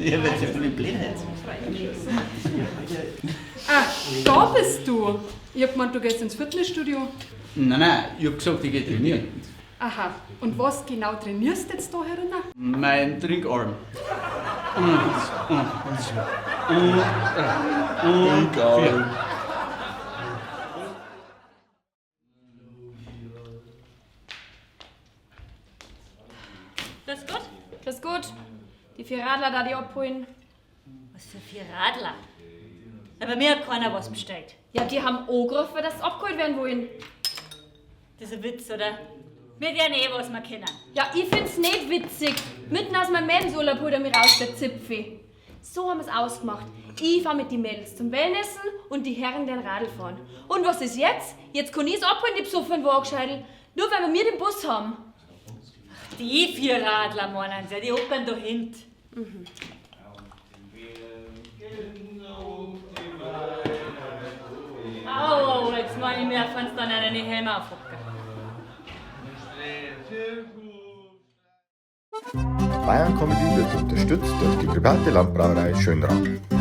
Ja, weil sie blöd. Ah, da bist du. Ich hab gemeint, du gehst ins Fitnessstudio. Nein, nein, ich hab gesagt, ich geh trainieren. Aha, und was genau trainierst du jetzt da herinnen? Mein Trinkarm. Eins, zwei, und drei, und vier. Grüß Gott. Grüß Gott. Die vier Radler da, die abholen. Was für vier Radler? Aber mir hat keiner was bestellt. Ja, die haben angerufen, dass sie abgeholt werden wollen. Das ist ein Witz, oder? Wir werden eh was wir können. Ja, ich find's nicht witzig. Mitten aus meinem Mädelsurlaub holt er mich raus, der Zipfi. So haben wir's ausgemacht. Ich fahr mit die Mädels zum Wellnessen und die Herren den Radl fahren. Und was ist jetzt? Jetzt kann ich's abholen, die besoffenen Waagscheidel. Nur weil wir mir den Bus haben. Die vier Radler meinen sie, die hocken da hinten. Au, jetzt meine ich mir, fand's dann einen Helm aufhocken. Bayern Comedy wird unterstützt durch die private Landbrauerei Schönrath.